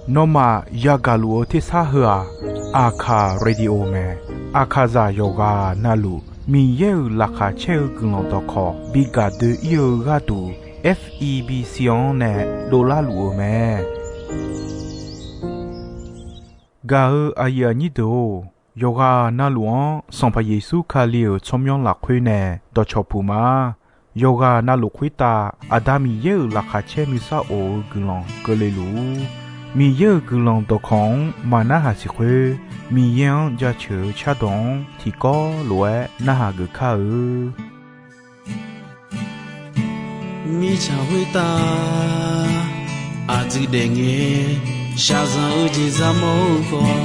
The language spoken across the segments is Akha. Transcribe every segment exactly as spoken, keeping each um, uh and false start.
Nawmaf yagaq luf-eu tersar heu-aq, Aqkaq Radio mae. Aqkaqzaq yawqghaq navluf Miqyaer-euq laqkhaq caer-eu guiqlanq dawqkawq bi gaq doe-ir-eu gharduq, F E B C-anr nae dovlar luf-eu mae. Gaq-eu aqyuif aqnyir deuq-or, yawqghaq navluf-anr Sanqpaq Yeqsur Kali-euq tsawrmyanr lafkhoer nae dawqcawq puq ma. Yawqghaq navluf khoertav Aqda Miqyaer-euq laqkhaq caer nuisar of-eu guiqlanq keuvle luf-ur. Miqyaer-euq guiqlanq dawqkawq-anr maqnarhaq siq khoer, Miqyaer-anr jaceuq-eu cardawq-anr tiqkawv lof-aer narhaq geuf kar-eu. Mirtsaq khoertav aqdui daef ngae, shaqzanq-eu jeq zaqmawr-eu khawf,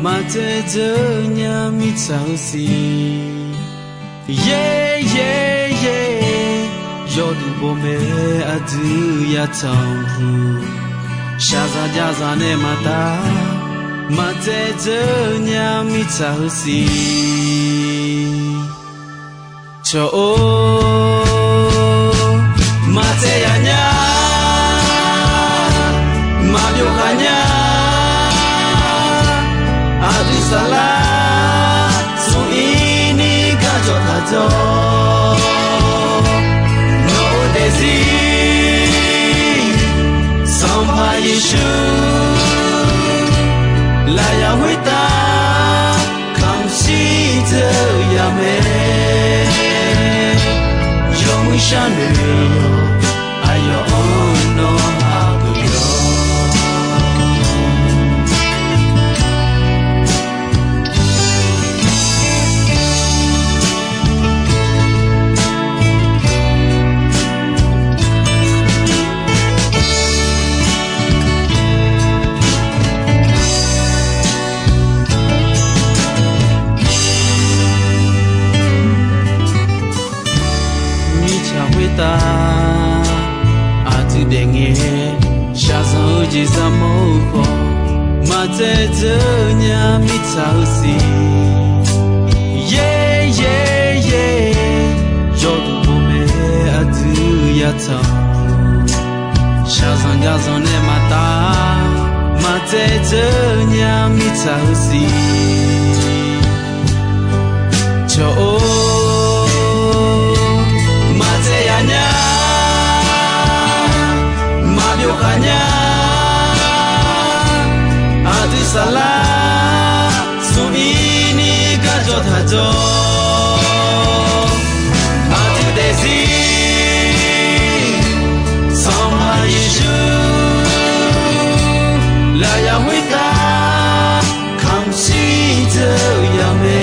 maqdzaeq dzeur nya mirtsaq-eu siq. Yaer yaer yaer, yawduq bawmae aqdui yatanq pu. Shaqzanq jav zaq nae maqtav, maqdzaeq dzeur nya mirtsaq-eu siq. Cawq-or, maqdzaeq yaq nya, maqbyov khaq nya, aqdui saflar smq ir ni gar jawq taq jawr. Nawq-eu daefzir Sanqpaq Yeqsur lafyaq khoertav kamq shir dzeur-eu yaq mae. Yawmuiq sharnoeq-awq, aqyawf-anr nawr hageuf yawq. Mirtsaq khoertav aqdui daef ngae, shaqzanq-eu jeq zaqmawr-eu khawf, maqdzaeq dzeur nya mirtsaq-eu siq. Yaer yaer yaer, yawduq bawmae aqdui yatanq. Shaqzanq jav zanq nae maqtav, maqdzaeq dzeur nya mirtsaq-eu siq. Cawq-or, maqdzaeq yaq nya, maqbyov khaq nya, aqdui saflar smq ir ni gar jawq taq jawr. Aqdui daefzir Sanqpaq Yeqsur lafyaq khoertav kamq shir dzeur-eu yaq mae.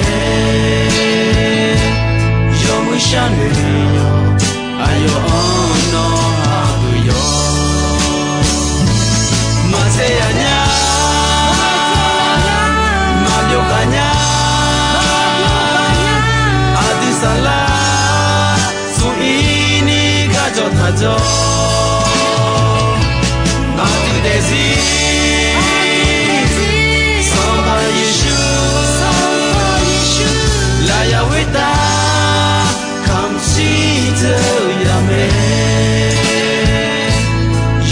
Yawmuiq sharnoeq-awq, aqyawf-anr nawr hageuf yawq. Maqdzaeq yaq nya, maqbyov khaq nya, aqdui saflar smq ir ni gar jawq taq jawr. Aqdui daefzir Sanqpaq Yeqsur lafyaq khoertav kamq shir dzeur-eu yaq mae.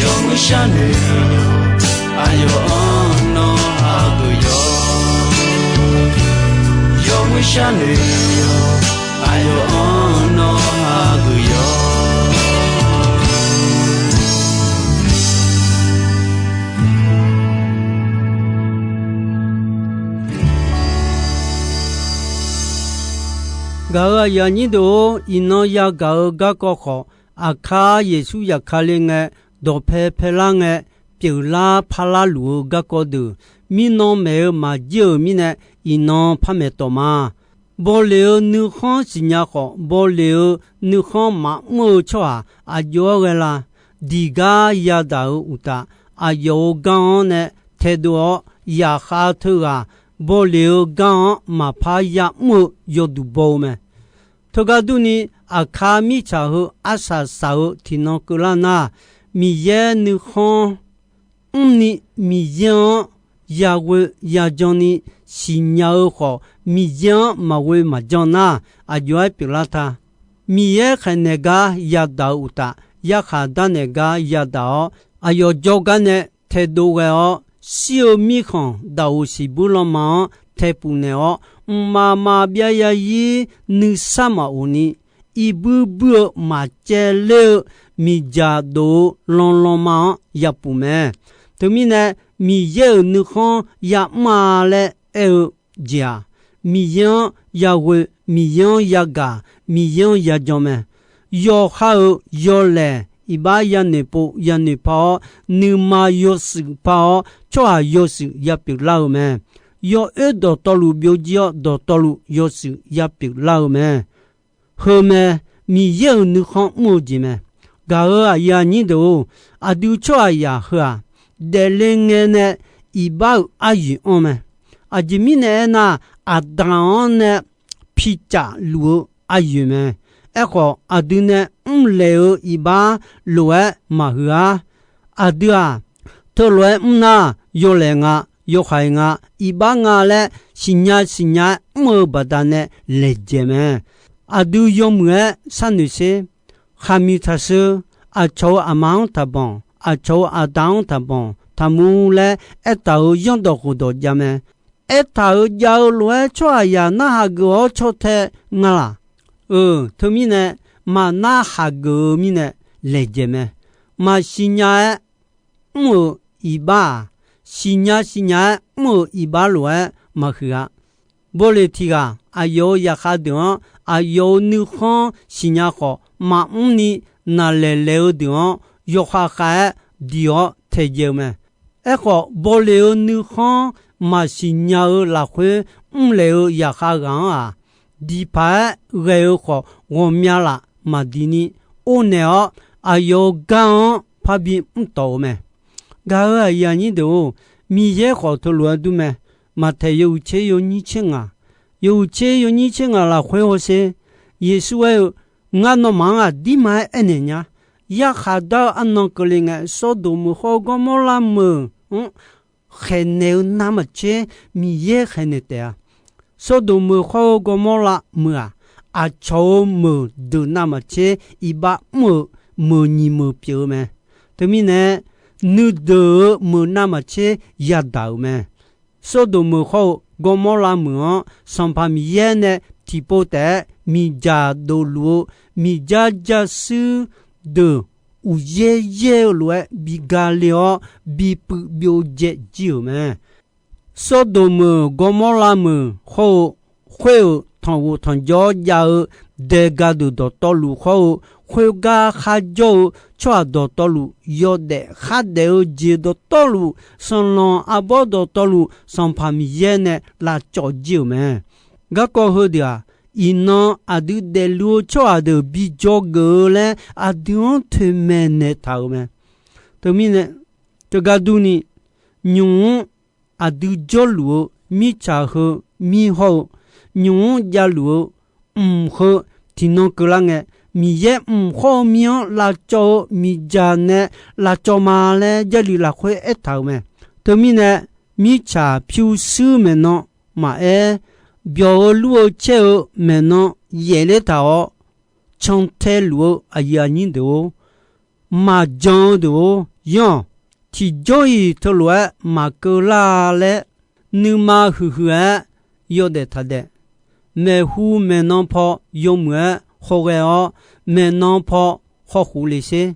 Yawmuiq sharnoeq-awq, aqyawf-anr nawr hageuf yawq. Yawmuiq sharnoeq-awq, aqyawf-anr nawr hageuf yawq. Gaq-euq aqyuif aqnyir deuq-or, iqnan yagaq-eu garkawv khawf, Aqkaq Yeqsur zafkale ngae, dawqpae paelar ngae, pyeuflar parlar luf-eu garkawv deuq, mirnan maeq-eu maqjir-euq mirnae, iqnan par maeq tawq ma. Bawle-eu nuikhanr siqnya khawf, bawle-eu nuikhanr maqmr-eu tsawrhaq aqjox-aer ghae la? Diq gar yadaq-euq uqtaf, aqyawf-euq gar-anr nae taedov-awr yaqkhav teughaq, bawle-eu gar-anr maqpar ya'mr-eu yawduq baw-eu mae. Teugar durni, Aqkaq mirtsaq heu arsaq saq-eu tiqnan keuvlar nar, Miqyaer nuikhanr mrni, Miqyaer-anr yaghoe yajan ni siqnya-eu khawf, Miqyaer-anr maqghoe maqjan nar, aqjox-aer pyeuflar ta. Miqyaer khaeqnaeq gar yadaq-eu uqtaf, yarkhaq darnaeq gar yadaq-awr, aqyawf jawrgar nae taedov ghae-awr, shir-eu mirkhanq daqoq siqbuir lanma-anr taepuf naeq-awr, mqmaq maqbyav yazir nuisar maqof ni, irbuir buir-eu maqcaevler-eu miqdzaq dof-eu lanlanma-anr yapuf mae. Teumirnae, Miqyaer-euq nuikhanr yamr-a laer aer-eu jeq-aq, Miqyaer-anr yaghoe, Miqyaer-anr yagaq, Miqyaer-anr yajan mae. Yawqha-euq yawlaeq iqbax yanoeq pov yanoeq par-awr, nuima yawshuif par-awr, tsawrhaq yawshuif yapyeuf lar-eu mae. Yawoer dawqtawvluf byovjir-awr, dawqtawvluf yawshuif yapyeuf lar-eu mae. Heu mae, Miqyaer-euq nuikhanr mr-eu jeq mae. Gaq-euq aqyuif aqnyir deuq-or, aqdui tsawrhaqzaq heu-aq, daefle ngae nae iqbax-euq aryoeq anr mae. Aqjeq mirnae aernar, aqdaq-anr nae picaf luf-eu aryoeq mae. Aerkhawf, aqdui nae mrlaeq-eu iqbax lof-aer maqhuiq-ar. Aqdui-aq, teulof-aer mr nar, yawlaeq nga, yawhaiq nga, iqbax nga laer siqnya siqnya-aer mr-eu baqdanae laejae mae. Aqdui yawmuiq-aer sharnoeq sher. Khaqmiq taqsheu, aqcawq-euq aqma-anr taqbanq, aqcawq-euq aqda-anr taqbanq, taqmur laer aertaq-euq zanrdawq khofdawq jav mae. Aertaq-euq jav-eu lof-aer tsawrhaqzaq narhaq geuf-awr caw tae nga laq? Eu, teumirnae, maqnar haq geuf-eu mirnae laejae mae. Maqsiq nya-aer mr-euq iqbax-aq, siqnya siqnya-aer mr-euq iqbax lof-aer maqhuiq-a. Bawleq tiq ghaq aqyawf-euq zaqkhav deuq-anr aqyawf-euq nuikhanr siqnya khawf, maqmr ni naqlaeq laeq-eu deuq-anr yawkhav khav-aer diq-awr taejae-eu mae. Aerkhawf, bawleq-eu nuikhanr maqsiq nya-eu lafkhoer mrlaeq-eu zaqkhav ghaq-anr-aq, diqpaq-aer ghae-eu khawf, ghawqmya laf maqdiq ni ornaeq-awr, aqyawf-euq gar-anr parbi mr tawq-eu mae. Gaq-euq aqyuif aqnyir deuq-or, Miqyaer khawf teulof-aer dur mae. Maqtaeq yawhuiq tser yawnyir tser ngaq, yawhuiq tser yawnyir tser ngaq lafkhoer hawsher. Yeqsur aer-eu, Ngar nawmaf-anr aqdirma-aer aernaeq nya. Yarkhaq dar-eu arnan keuvle ngae, Sawrdoq meuq hawr-eu Gawrmawrlav meuq-anr khaeqnaeq-eu navmaqtser Miqyaer khaeqnaeq taef-a. Sawrdoq meuq hawr-eu Gawrmawrlav meuq-aq, aqcawq-euq meuq deuq navmaqtser iqbax mr-euq meuq nyiq meuq pyeuf-eu mae. Teumirnae, nuideuq-euq meuq navmaqtser yadaq-euq mae. Sawrdoq meuq hawr-eu Gawrmawrlav meuq-anr Sanqpaq Miqyaer nae tiqpov taef-aer miqdzaq dofluf-eu miqdzar jarshuir deuq uqyaer yaer-eu lof-aer bi gale-awr, bi puiv byovjaev jir-euq mae. Sawrdoq meuq Gawrmawrlav meuq hawr-eu khoer-euq tanqghof tanqjawr jav-eu daega deuq dawqtawvluf hawr-eu khoergar kharjawr-eu tsawrhaq dawqtawvluf, yawdaef khardaef-eu jeq dawqtawvluf, sanqlanq arbawr dawqtawvluf, Sanqpaq Miqyaer nae lavcawv jir-euq mae. Garkawv heudeuq-aq, iqnan aqdui daefluf-eu tsawrhaq deuq bi dzawgeuf-eu laer aqdui-anr toeqmaeq naeqtaq-euq mae. Teumirnae, teugar durni, nymq-mr aqdui jawrluf-eu mirtsaq heu mir hawr-eu, nymq-mr javluf-eu mq heu tiqnan keuvlar ngae, Miqyaer mq hawr-eu mir-anr lavcawv-eu miqdzaq nae lavcawv ma laer Jarlif lafkhoer aertaq-euq mae. Teumirnae, mirtsaq pyurshuir maeqnan maqaer, byawq-eu lur-eu caer-eu maeqnan yaefler taq-awr, cantae luf-eu aqyuif aqnyir deuq-or, maqjan-eu deuq-or, yanr-awq. Tiqjawr-iq teulof-aer maqkeuv lar-a laer, nuima huiqhuiq-aer yawdaef taq daef. Maeqhu maeqnan paw yawmuiq-aer khawghae-awr, maeqnan paw khawkhof le sher.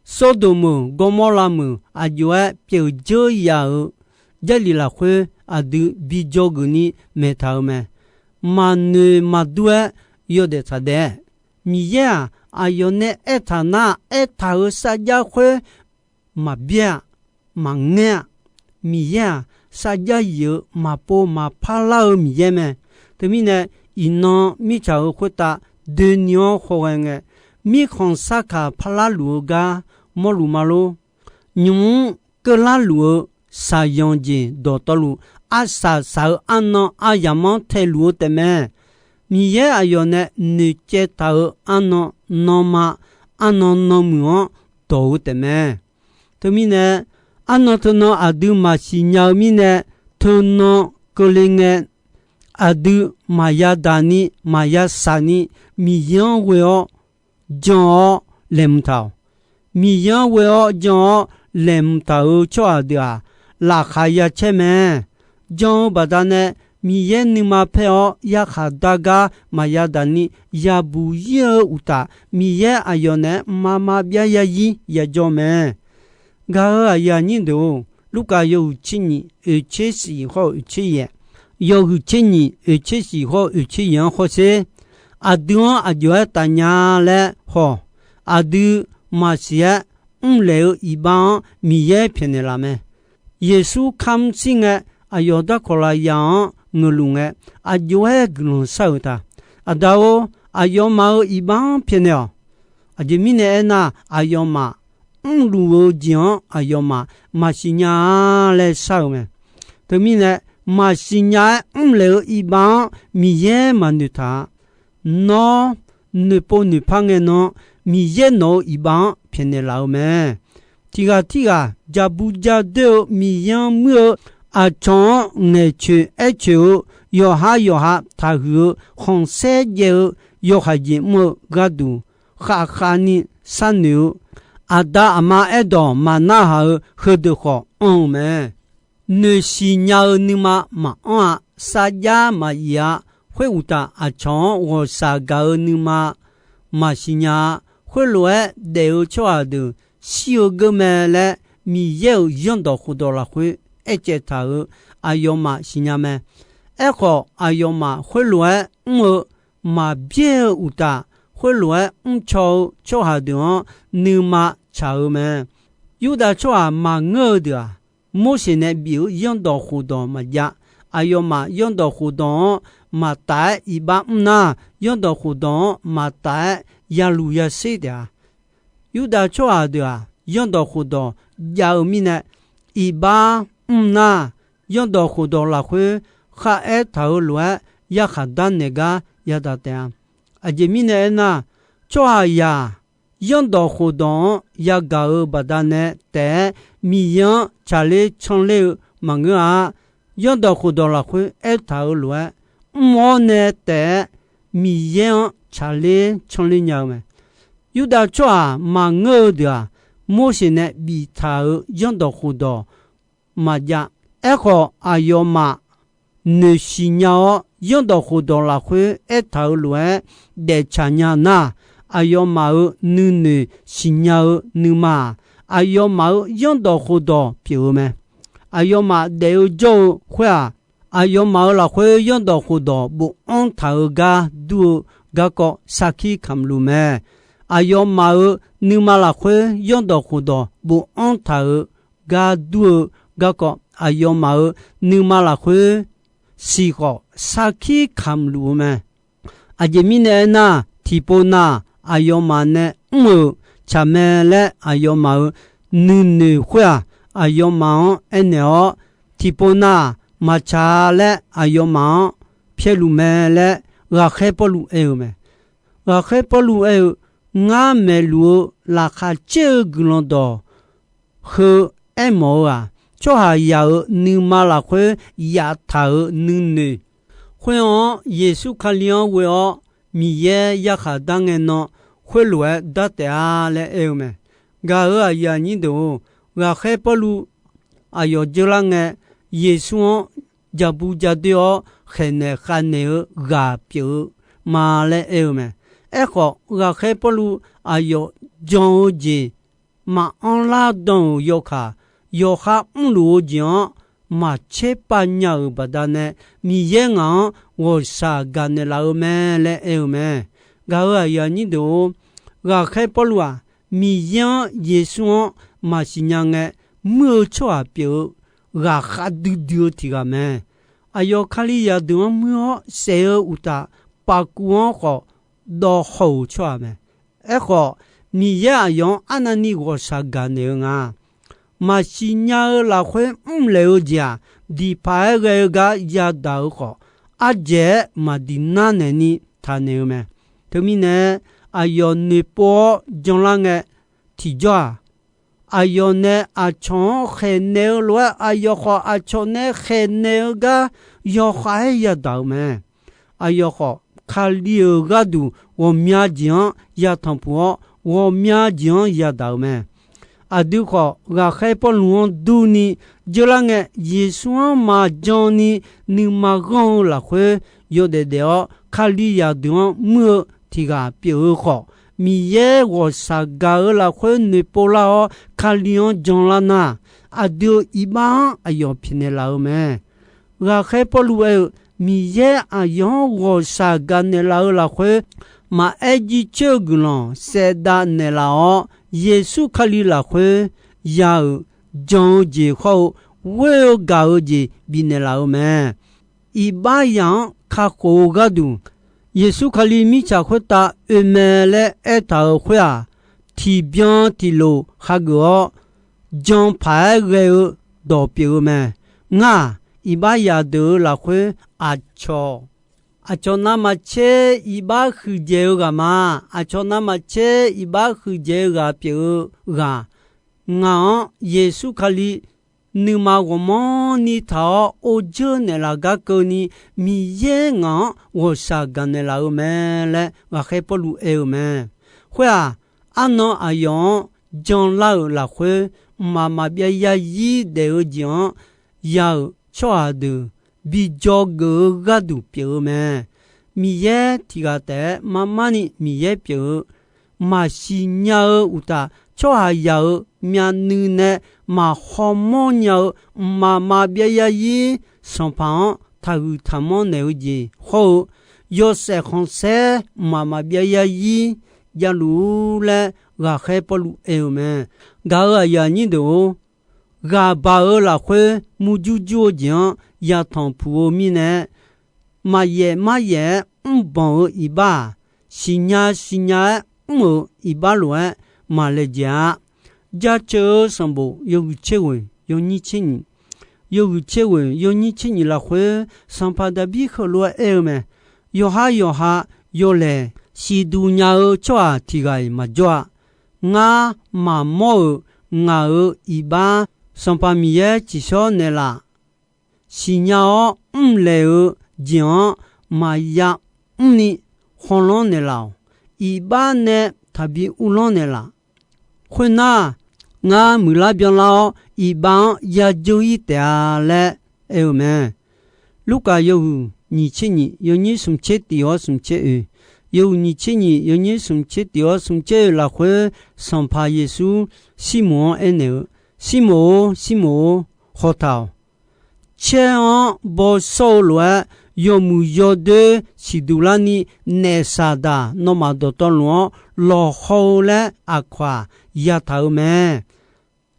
Sawrdoq meuq Gawrmawrlav meuq aqjox-aer pyeuf dzeur yaf-euq Jarlif lafkhoer aqdui bi dzawgeuf ni maeqtaq-eu mae. Maqnoeq maqdur-aer yawdaef taq daef. Miqyaer-aq, aqyawf nae aertaq nar aertaq-euq sarjax khoer maqbyaer-a, maqngaer-a. Miqyaer-aq, sarjax yif-eu maqpov maqpar lar-eu Miqyaer mae. Teumirnae, iqnan mirtsaq-euq khoertav doeni-awr khawghae ngae, mirkhanq sarkaq parlar luf-eu gar mawrluf ma lor. Nymq-mr keuvlar luf-eu shaqyanq jeq dawqtawvluf, arsaq saq-eu arnan aryamq-anr taeluf-eu taefmae. Miqyaer aqyawf nae noeqcaev taq-euq arnan nanma, arnan nanmuiq-anr dawq-eu taefmae. Teumirnae, arnan teunan aqdui maqsiq nya-eu mirnae, teunan keuvle ngae, aqdui maqya daq ni maqya shaq ni Miqyaer-anr ghoe-awr jan-awr laeqhmq taq-awq. Miqyaer-anr ghoe-awr jan-awr laeqhmq taq-euq tsawrhaq deuq-aq, laqkhaq ya caer mae. Jan-eu baqdanae Miqyaer nuima paer-awr yarkhaq dar gar maqya daq ni yabuq ir-eu uqtaf, Miqyaer aqyawf naeq-aer mqmaq maqbyav ya ir ya jawr mae. Gaq-euq aqyuif aqnyir deuq-or, Lurkaf yawhuiq tser nyiq oeq tser shif hawr-eu oeq tser yaeq, yawhuiq tser nyiq oeq tser shif hawr-eu oeq tser yaeq-anr hawsher. Aqdui-anr aqjox-aer taf nya laer haw. Aqdui maqsiq-aer mrlaeq-eu iqbax-anr Miqyaer pyaeqnaeq laf mae. Yeqsur kamr shir ngae, aqyawf darkawq laf yaf-anr ngeuqluf ngae, aqjox-aer guiqlanq shar-euq ta. Aqda-or, aqyawfmaf-euq iqbax-anr pyaeqnaeq-awq. Aqjeq mirnae aernar, aqyawfmaf mrluf-eu jeq-anr aqyawfmaf maqsiq nya-a laer shar-eu mae. Teumirnae, maqsiq nya-aer mrlaeq-eu iqbax-anr Miqyaer maqnoeq taq-a. Nawr noeqpov noeqpar ngae nan, Miqyaer nawq-euq iqbax-anr pyaeqnaeq laf-eu mae. Tiqghaq tirghaq jaqbu jadoer-eu Miqyaer-anr muir-eu, aqcawq-anr ngaeqcoeq aercoeq-eu, yawqha yawqha taqhuiq-eu, khanqsaer jaev-eu, yawhaiq jeq mr-eu gharduq khavkhav ni sharnoeq-eu, aqda aqma aerdawq maqnarhaq-eu heudeuq khawf anr-eu mae. Noeqsiq nya-eu nuima maqanr-a. Sarjax maqyif-a. Khoeruqtaf, aqcawq-anr ghawqshaq gaq-eu nuima maqsiq nya-a. Khoerlof-aer daef-eu tsawrhaq deuq shir-eu geur mae laer, Miqyaer-euq zanrdawq khofdawq lafkhoer aercaev taq-euq aqyawfmaf siqnya mae. Aerkhawf, aqyawfmaf khoerlof-aer mr-eu maqbyaer-eu uqtaf, khoerlof-aer mrcaw-eu tsawrhaq deuq-anr nuima tsaq-eu mae. Yurdav tsawrhaq maqngeur-eu deuq-aq, Morseq nae bif-euq zanrdawq khofdawq maqjav. Aqyawfmaf zanrdawq khofdawq-anr maqtaf-aer iqbax mr nar, zanrdawq khofdawq-anr maqtaf-aer ya luq ya sher taef-a. Yurdav tsawrhaq deuq-aq, zanrdawq khofdawq jav-eu mirnae, iqbax mr nar, zanrdawq khofdawq lafkhoer kharaer taq-eu lof-aer yarkhaq darnaeq gar yadaq taef-a. Aqjeq mirnae aernar, tsawrhaqzaq zanrdawq khofdawq-anr yagaq-euq baqdanae taef-aer Miqyaer-anr tsaqler canler-eu maqngeur-a. Zanrdawq khofdawq lafkhoer aertaq-euq lof-aer, mr-awr nae taef-aer Miqyaer-anr tsaqler canler nya-eu mae. Yurdav tsawrhaq maqngeur-eu deuq-aq, Morseq nae biftaq-euq zanrdawq khofdawq maqjav. Aerkhawf, aqyawfmaf noeqsiq nya-awr, zanrdawq khofdawq lafkhoer aertaq-euq lof-aer daeftsaq nya nar, aqyawfmaf-euq nuinoeq siqnya-eu nuima-aq, aqyawfmaf-euq zanrdawq khofdawq pyeuf-eu mae. Aqyawfmaf daef-eu jawr-eu khoer-aq, aqyawfmaf-euq lafkhoer zanrdawq khofdawq bofanr taq-eu gar dur-eu garkawv sarkir kamq luf mae. Aqyawfmaf-euq nuima lafkhoer zanrdawq khofdawq bofanr taq-eu gar dur-eu garkawv, aqyawfmaf-euq nuima lafkhoer siq khawf sarkir kamq luf-eu mae. Aqjeq mirnae aernar, tiqpov nav aqyawfmaf nae mr-euq tsaq mae laer aqyawfmaf-euq nuinoeq khoer-aq, aqyawfmaf-anr aernaeq-awr, tiqpov nav maqtsaq laer aqyawfmaf-anr pyaeqluf mae laer, ghaqkhaer Pawrluv aer-eu mae. Ghaqkhaer Pawrluv aer-eu, Ngar maeqluf-eu laqkhaq caer-eu guiqlanq dawq heu aermawf-eu-aq, tsawrhaqzaq-euq nuima lafkhoer yaftaq-euq nuinoeq khoer-anr, Yeqsur Kali-anr ghoe-awr Miqyaer yarkhaq dar ngae nan, khoerlof-aer dar taef-a laer aer-eu mae. Gaq-euq aqyuif aqnyir deuq-or, ghaqkhaer Pawrluv aqyawf dzeurlar ngae, Yeqsur-anr jaqbu jadoer-awr khaeqnaeq khavnaeq-eu ghaq pyeuf-eu ma laer aer-eu mae. Aerkhawf, ghaqkhaer Pawrluv aqyawf jan-eu jeq maqanr lar dan-euq yawkaq, yawqha mrluf-eu jeq-anr maqtserpav nya-euq baqdanae, Miqyaer ngaq-anr ghawqshaq gaqnaeq laf-eu mae laer aer-eu mae. Gaq-euq aqyuif aqnyir deuq-or, ghaqkhaer Pawrluv-aq, Miqyaer-anr Yeqsur-anr maqsiq nya ngae, muir-eu tsawrhaq pyeuf-eu ghaqkhav duidui-eu tiq ghaq mae. Aqyawf Kalizaq deuq-anr muir-awr saef-eu uqtaf, paqkuv-anr khawf dawv haw-euq tsawrhaq mae. Aerkhawf, Miqyaer aqyawf-anr arnavni ghawqshaq gaqnaeq-eu nga. Maqsiq nya-eu lafkhoer mrlaeq-eu jeq-aq, diqpaq-aer ghae-eu gar yadaq-eu khawf, ardzaeq-aer maqdiq narnaeq ni taqnaeq-eu mae. Teumirnae, aqyawf noeqpov-awr janlar ngae, tiqjawr-aq, aqyawf nae aqcawq-anr khaeqnaeq-eu lof-aer, aqyawf khawf aqcawq nae khaeqnaeq-eu gar yawkhav-aer yadaq-euq mae. Aqyawf khawf, Kali-euq gharduq ghawqmya jeq-anr yatanq puq-awr, ghawqmya jeq-anr yadaq-euq mae. Aqdui khawf, ghaqkhaer Pawrluv-anr durni jeurlar ngae, Yeqsur-anr maqjan ni nuima ghanr-eu lafkhoer yawdaef daef-awr, Kalizaq deuq-anr muir-eu tiq ghaq pyeuf-eu khawf, Miqyaer ghawqshaq gaq-eu lafkhoer noeqpov lar-awr, Kali-anr janlar nar, aqdui-euq iqbax-anr aqyawf pyaeqnaeq laf-eu mae. Ghaqkhaer Pawrluv aer-eu, Miqyaer aqyawf-anr ghawqshaq gaqnaeq laf-eu lafkhoer, maqaer jircoer-eu guiqlanq saevdav naeqlaf-awr, Yeqsur Kali lafkhoer ya-euq jan-eu jeq hawr-eu ghoer-eu gaq-eu jeq bifnaeq laf-eu mae. Iqbaxzaq-anr kakhof-eu gharduq, Yeqsur Kali mirtsaq khoertav oe mae laer aertaq-euq khoer-aq, tiqbyan tiqlof hageuf-awr, jan paq-aer ghae-eu dawq pyeuf-eu mae. Ngar-aq, iqbaxzaq deuq-euq lafkhoer aqcawq, aqcawq navmaqtser iqbax huiqdzaeq-eu ghaq ma. Aqcawq navmaqtser iqbax huiqdzaeq-eu ghaq pyeuf-eu ghaq, ngaq-anr Yeqsur Kali nuima ghawqmanrni taq-awr or dzeur naeqlaf gar keuvni, Miqyaer ngaq-anr ghawqshaq gaqnaeq laf-eu mae laer ghaqkhaer Pawrluv aer-eu mae. Khoer-aq, arnan aqyawf-anr janlar-euq lafkhoer, mqmaq maqbyav yarzir daef-eu jeq-anr ya-euq tsawrhaq deuq bi dzawgeuf-eu gharduq pyeuf-eu mae. Miqyaer tiq ghaq taef-aer mar mar ni Miqyaer pyeuf-eu, maqsiq nya-eu uqtaf, tsawrhaqzaq-euq myavnuiv nae maqhaw mawr nya-eu mqmaq maqbyav yarzir Sanqpaq-anr taqhuiq taqmanr naeq-eu jeq hawr-eu, yawshaef khanqsaer mqmaq maqbyav yarzir javluf-ur laer ghaqkhaer Pawrluv aer-eu mae. Gaq-euq aqyuif aqnyir deuq-or, ghaq baq-eu lafkhoer murjur jur-eu jeq-anr yatanq puq-eu mirnae, maqyaef maryaef-aer mrbanq-eu iqbax-aq, siqnya siqnya-aer mr-euq iqbax lof-aer maqlaejae-a. Jaceuq-eu sanqbof yawhuiq tser ghoeq yawnyir tser nyiq, yawhuiq tser ghoeq yawnyir tser nyiq lafkhoer, sanqpaq Daqbir heulof-aer aer-eu mae. Yawqha yawqha yawlaeq siqduq nya-eu tsawrhaq tiq ghaq-iq maqjawr-a. Ngar maqmawr-euq ngaq-euq iqbax Sanqpaq Miqyaer tsiqshawr naeqlaf. Siqnya-awr mrlaeq-eu jeq-anr maqya mrni khawlanr naeqlaf-awq. Iqbax nae taqbi uvlanr naeqlaf. Khoernar, ngar muiqlar byanlar-awr, iqbax-anr yadzeur-ir taef-a laer aer-eu mae. Lurkaf yawhuiq nyiq tser nyiq yawnyir smq tser tif-awr smq tser oe, yawhuiq nyiq tser nyiq yawnyir smq tser tif-awr smq tser oe lafkhoer, Sanqpaq Yeqsur Sirmoq-anr aernaeq-eu, Sirmoq-or, Sirmoq-or, hawtaq-awq. Caer-anr bawshawr-eu lof-aer, yawmuiq yawdoer siqduq larni naef Saqdaq nawmaf dawqtawvluf-anr lawqhaw-eu laer aqkawq-aq yataq-eu mae.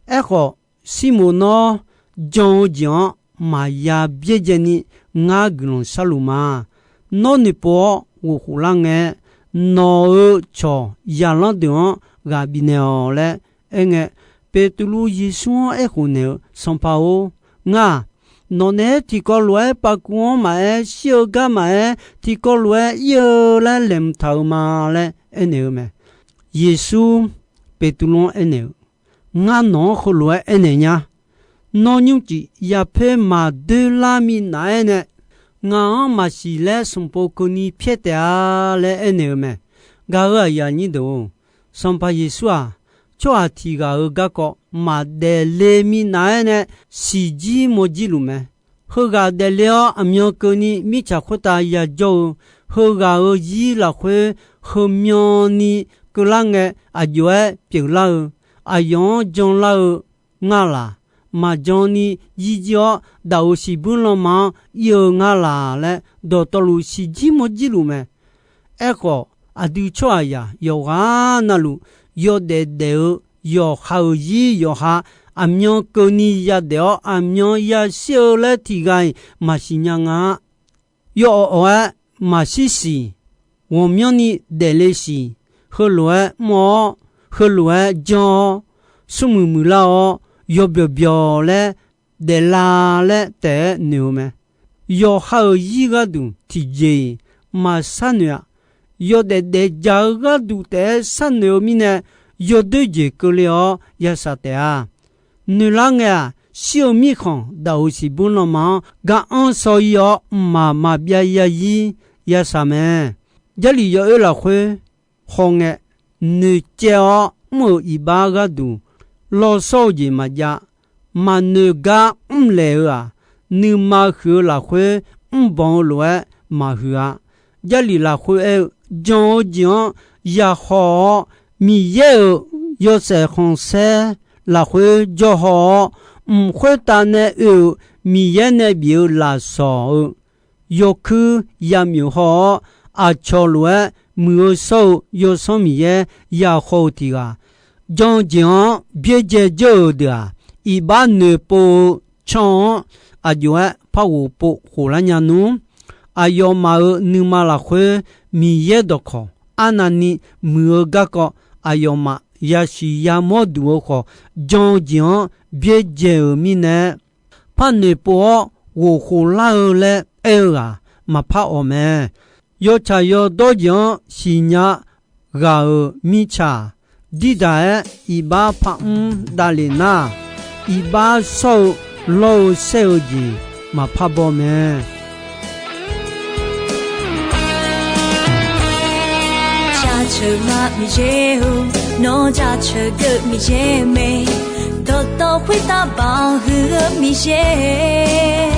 Aerkhawf, Sirmoq, nawr jan-eu jeq-anr maqya byaerdzaeni ngar guiqlanq sharluf ma. Nawr noeqpov-awr ghofkhof lar ngae, nawq-euq cawq zaqlanr deuq-anr ghaq bifnaeq-awq laer aerngae, Beqtuvluv Yeqsur-anr aerkhof naeq-eu, Sanqpaq-or, ngar-aq, nawq naeq-aer tiqkawv lof-aer pavkuv-anr maqaer, shir-eu gar maqaer, tiqkawv lof-aer ir-eu laer laeqhmq taq-eu ma laer aernaeq-eu mae. Yeqsur Beqtuvluv-anr aernaeq-eu, Ngar nawq-anr heulof-aer aernaeq nya. Nawr nymrcif yapoer maqdoer lar minav-aer nae, ngaq-anr maqsiq laer smq pov keuvni pyaer taef-a laer aernaeq-eu mae. Gaq-euq aqyuif aqnyir deuq-or, Sanqpaq Yeqsur-aq, tsawrhaq tiq ghaq-euq garkawv maqdaef le minav-aer nae siqjir mawrjir luf mae. Heughaq daefle-awr aqmyan keuvni mirtsaq khoertav yajawr-eu, heughaq-euq zir lafkhoer heumyanni keuvlar ngae, aqjox-aer pyeuflar-eu, aqyawf-anr janlar-eu ngar laq? Maqjan ni jirjir-awr, daf-euq siqbuir lanma-anr ir-eu ngar laq laer, dawqtawvluf siqjir mawrjir luf mae. Aerkhawf, aqdui tsawrhaqzaq yawqghaq navluf, yawdaef daef-eu yawqha-euq zir yawqha, aqmyan keuvni yadaef-awr aqmyan yashir-eu laer tiq ghaq-iq maqsiq nya nga-a. Yawawq awq-aer maqshir siq, ghawqmyanrni daefle siq, heulof-aer mr-awr, heulof-aer janr-awr, smrmuiq muiqlar-awr, yawbyawq byawq laer daefla laer taef-aer noeq-eu mae. Yawqha-euq zir gharduq tiqjeq-iq maqsharnoeq-a. Yawdaef daefjaq-eu gharduq taef-aer sharnoeq-eu mirnae, yawdoer jeq keuvle-awr yashaq taef-a. Noeqlar ngae-aq, shir-eu mirkhanq daf-euq siqbuir lanma-anr gar anr shaw-ir-awr, mqmaq maqbyav yazir yashaq mae. Jarlif yawoer lafkhoer hawngae, noeqcaev-awr mr-euq iqbax gharduq, lawshawr-eu jeq maqjav. Maqnoeq gar mrlaeq-eu-aq, nuima huiq-eu lafkhoer mrbanq-eu lof-aer maqhuiq-a. Jarlif lafkhoer aer-eu, jan-eu jeq-anr yahaw-awr, Miqyaer-euq yawshaef khanqsaer lafkhoer jawr haw-awr, mq khoertav nae oe-euq Miqyaer nae bif-eu lafsawq-eu yawkuir yamyuif haw-awr, aqcawq lof-aer muiq-eu shawr-eu Yawsanr Miqyaer yahaw-eu tiq ghaq, jan-eu jeq-anr byaerdzae dzeur-euq deuq-aq, iqbax noeqpov-eu can-anr aqjox-aer par ghofpov khoflar nya nmr. Aqyawfmaf-euq nuima lafkhoer Miqyaer dawqkawq arnavni muiq-eu garkawv, aqyawfmaf yasiq yamawr duq-eu khawf, jan-eu jeq-anr byaerdzae-euq mirnae, par noeqpov-awr ghofkhof lar-eu laer aer-eu ghaq maqpar awq mae. Yawtsaq yawdawr jeq-anr siqnya ghaq-euq mirtsaq, dirdaq-aer iqbax parmr davlef nar, iqbax shawr-eu lawr-eu saer-eu jeq maqpar baw mae. Jaceuq ma Miqyaer-or, nawr jaceuq geuv Miqyaer mae. Dawqtawv khoertav banq huiq-eu Miqyaer.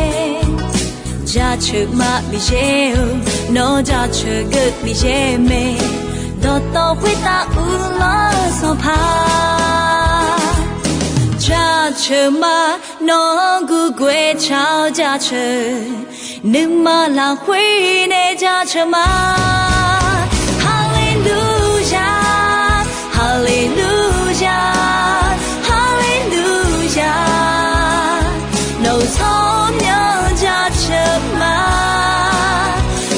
Jaceuq ma Miqyaer-or, nawr jaceuq geuv Miqyaer mae. Dawqtawv khoertav uvlanr-eu Sanqpaq. Jaceuq ma, nawq-anr gurgoer tsaq-awr jaceuq, nuima lafkhoer nae jaceuq ma. Haleluya, haleluya, haleluya. Nawq-euq tsawrmyanr jaceuq ma.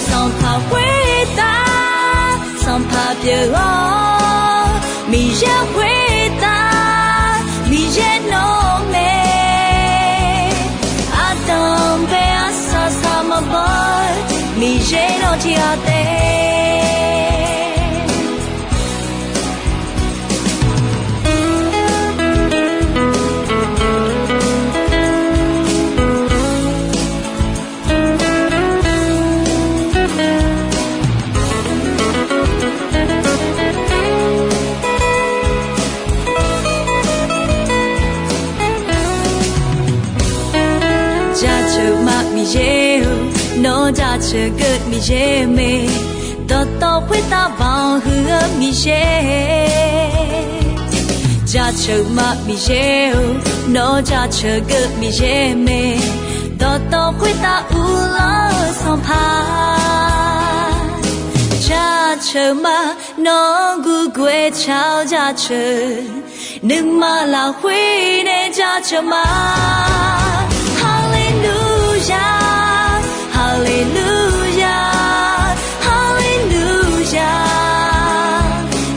Sanqpaq khoertav, Sanqpaq pyeuf-awr, Miqyaer khoertav, Miqyaer nawq mae. Ardanq bae arsaq saq maqbaw-eu, Miqyaer nawq tiq ghaq taef. Jaceuq ma Miqyaer-or, nawr jaceuq geuv Miqyaer mae. Dawqtawv khoertav banq huiq-eu Miqyaer. Jaceuq ma Miqyaer-or, nawr jaceuq geuv Miqyaer mae. Dawqtawv khoertav uvlanr-eu Sanqpaq. Jaceuq ma, nawq-anr gurgoer tsaq-awr jaceuq, nuima lafkhoer nae jaceuq ma. Haleluya, haleluya, haleluya.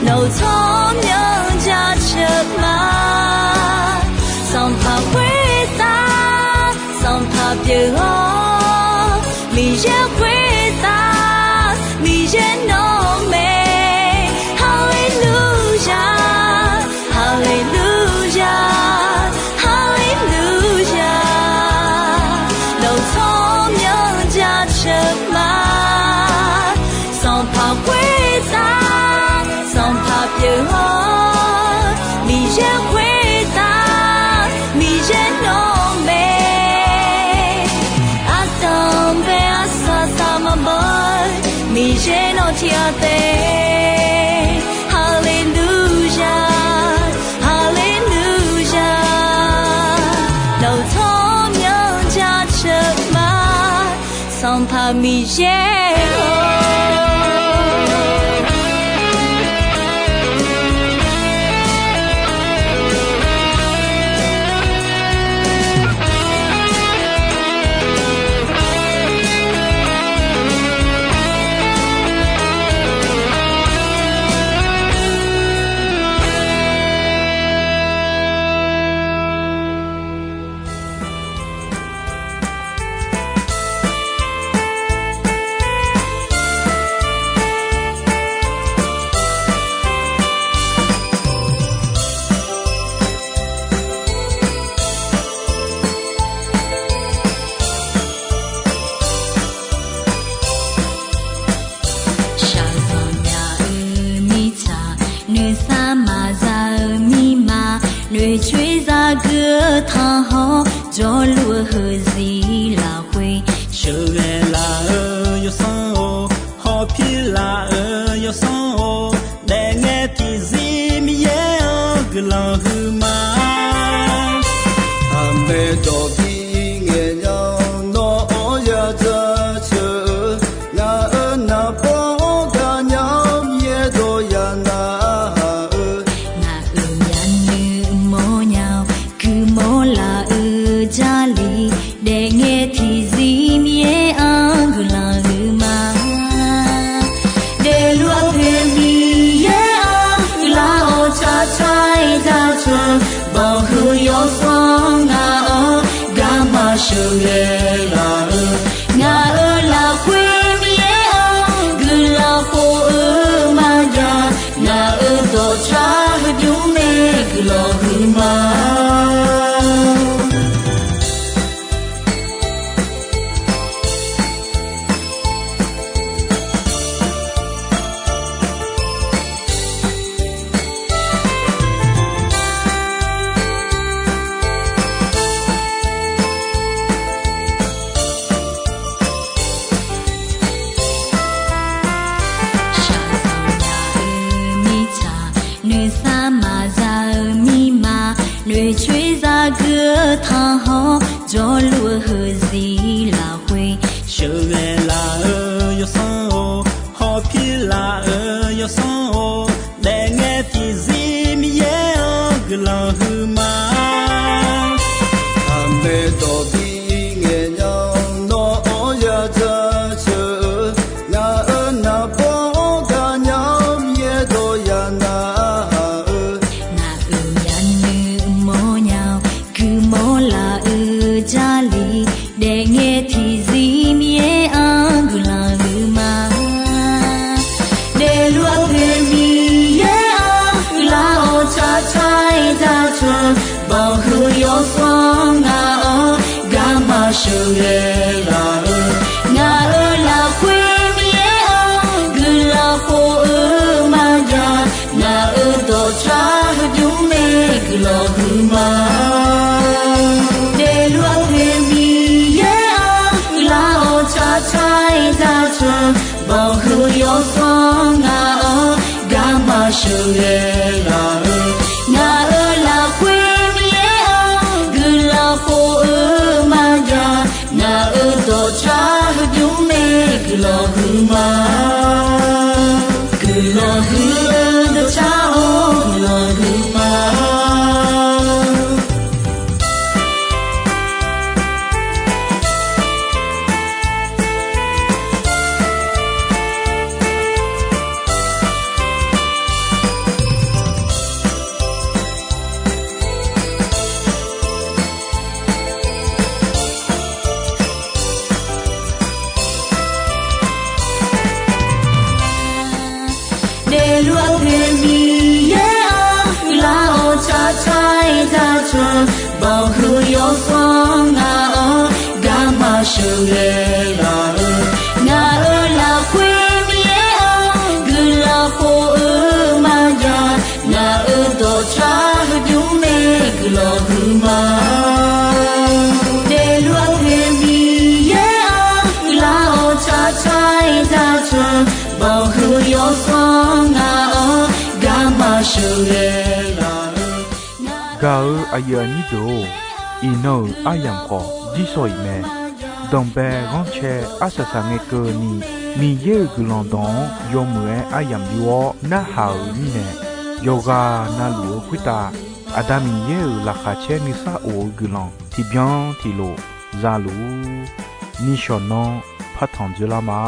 Nawq-euq tsawrmyanr jaceuq ma. Sanqpaq khoertav, Sanqpaq pyeuf-awr, Miqyaer khoertav, Miqyaer nawq mae. Haleluya, haleluya, haleluya. Nawq-euq tsawrmyanr jaceuq ma. Sanqpaq khoertav, Sanqpaq pyeuf-awr, Miqyaer khoertav, Miqyaer nawq mae. Ardanq bae arsaq saq maqbaw-eu, Miqyaer nawq tiq ghaq taef. Haleluya, haleluya. Nawq-euq tsawrmyanr jaceuq ma. Sanqpaq Miqyaer-or. gui-eu tanqhawr, jawrluf-eu heuzir lafkhoer sheuqghae laf-eu yawsanr-or, hawpir laf-eu yawsanr-or, daefngae tiqzir Miqyaer-anr guiqlanq huiqma. Aqmaeq dawq bi ngaeq nya-awr nawr-anr ya jaceuq-eu, ngaq-euq naqbawr-anr gaqnya-awr Miqyaer dawq ya narhaq-eu, ngaq-euq myavnuiv mawrnya-awr guiqmawr laf-eu Jarlif, daefngae tiqzir Miqyaer-anr guiqlanq huiqma. Daefluf-eu Miqyaer-anr guiqlanq-awr carcar-aer jaceuq, banqhuiq yawsanr ngaq-anr garma sheuqghae laf-eu, ngaq-euq lafkhoer Miqyaer-anr guiqlanq khof-eu maqjav, ngaq-euq dawqcar heubymr nae guiqlanq huiqma. Shaqzanq nya-eu mirtsaq, noeqsar maqza-eu mirma, noeqcoer zagui-eu tanqhawr, jawrluf-eu heuzir lafkhoer sheuqghae laf-eu yawsanr-or, hawpir laf-eu yawsanr-or, daefngae tiqzir Miqyaer-anr guiqlanq huiqma. Aqmaeq dawq bi ngaeq nya-awr nawr-anr ya jaceuq-eu, ngaq-euq naqbawr-anr gaqnya-awr Miqyaer dawq ya narhaq-eu, ngaq-euq myavnuiv mawrnya-awr guiqmawr laf-eu Jarlif, daefngae tiqzir Miqyaer-anr guiqlanq huiqma. Daefluf-eu Aqpoeq Miqyaer-anr guiqlanq-awr carcar-aer jaceuq, banqhuiq yawsanr ngaq-anr garma sheuqghae laf-eu, ngaq-euq lafkhoer Miqyaer-anr guiqlanq khof-eu maqjav, ngaq-euq dawqcar heubymr nae guiqlanq huiqma. Daefluf-eu Aqpoeq Miqyaer-anr guiqlanq-awr carcar-aer jaceuq, banqhuiq yawsanr ngaq-anr garma sheuqghae laf-eu, ngaq-euq lafkhoer Miqyaer-anr guiqlanq khof-eu maqjav, ngaq-euq dawqcar heubymr nae guiqlanq huiqma. Guiqlanq huiq-eu dawqcar-or, guiqlanq huiqma. Daefluf-eu Aqpoeq Miqyaer-anr guiqlanq-awr carcar-aer jaceuq, banqhuiq yawsanr ngaq-anr garma sheuqghae laf-eu, ngaq-euq lafkhoer Miqyaer-anr guiqlanq khof-eu maqjav, ngaq-euq dawqcar heubymr nae guiqlanq huiqma. Daefluf-eu Aqpoeq Miqyaer-anr guiqlanq-awr carcar-aer jaceuq, banqhuiq yawsanr ngaq-anr garma sheuqghae laf-eu, gaq-euq aqyuif aqnyir deuq-or, iqnan-euq aryamq khawf jirsawq iq mae. Danqbae ghanrcae arsaq saqngae keuvni, Miqyaer-euq guiqlanq dawq-anr yawmuiq-aer aryamq yur-awr narhaq-euq mirnae, yawqghaq navluf-eu khoertav Aqda Miqyaer-euq laqkhaq caer nuisar of-eu guiqlanq tiqbyan tiqlof za luf-ur. Nishawq nanr partanq dzoerlar ma.